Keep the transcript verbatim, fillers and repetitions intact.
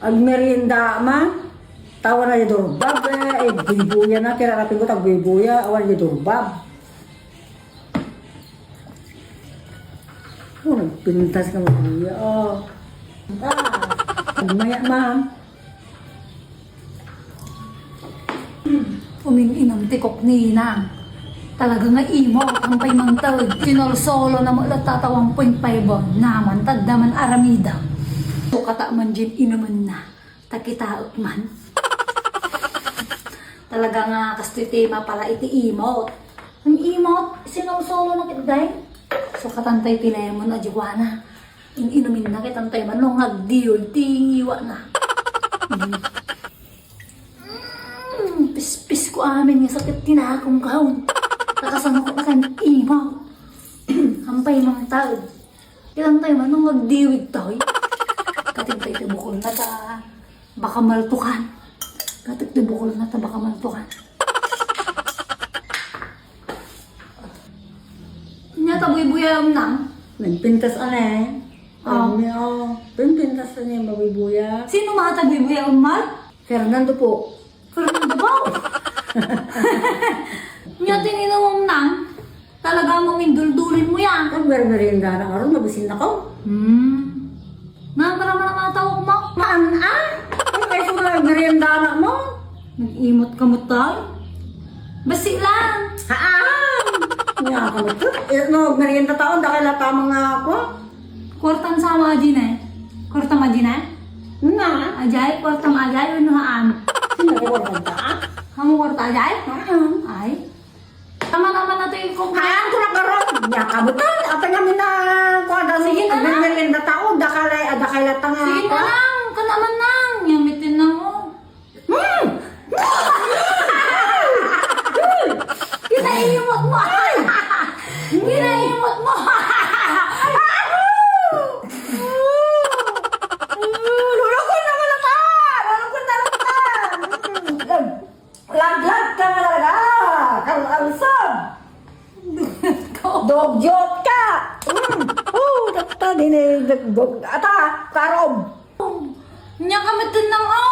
Agmerienda man. Tawa na di durbab, eh. Ay, buybuya na. Kirarapin ko, tagbuybuya. Awan di durbab. Oh, nagpintas ka, mabuya. Oh. Ah, maya, ma'am. Umin-inum ti kuknina. Talaga nga imo, ampay mangtawid. Sinulsolo na mo latta ta one point five. Naman, tadda man aramidam. Sukata man din inuman na. Takitaek man. Talaga nga, kastoy ti mapala iti imot. Ang imot, sinulsolo na kitday. Sukatan tayo ti lemon, a Joanna. In-inumin na kitang tayo man, no, nga agdiwag, ti ngiwa na. Mm. Mm, pispis ko amin nga sakit tinakong kaon. Nakasama ko na kan imaw. Ampay mang tayo. Kitang tayo man, no, nga agdiwag tayo. Kating tayo ti bukol na ta, baka maltukan. Kating ti bukol na ta, baka maltukan. Nya ta buybuya umnang? Nagpintas ane. Oh. Kami, oh. Pinpintas ane, mabuybuya. Sino ma ta buybuya umar? Fernando po. Fernando po? Nya tininumam nang? Talaga mo minduldulin mo yan. Ang mermerienda na karon, mabisin na ko. Hmm. Namara man ang mga tawag mo? Maan, ah? Ay, kay sura, merienda na mo. Nag-imot ka mo, tay? Basi lang. Haan! Nga ka mo to? Eh, no, merienda taon, dahil na tama nga ako. Kwartan sa mo, Ajin, eh. Kwarta mo, Ajin, eh? Nga. Ajay, kwarta mo, Ajay, ano haan? Sino ko kwartan ta? Kamu kwarta, Ajay? Haan. Ay. Tama naman na to yung kung Haan ko na karon. Nya ka mo to? Ate nga mina, kuha daw Sige na lang. Merienda taon, dakal ay, ah, dakal at nga. Sige na lang. Kanaman lang. Yung mitin na mo. Hmm! Kinaimot mo! Kinaimot mo! Lulukon naman na ta! Lulukon na lang ta! Lag-, laglag ka na talaga! Kal-, alsab! Dugyot ka! Mm. Oh, tatta, dine, ata, karom! Nya ka mitun lang, oh!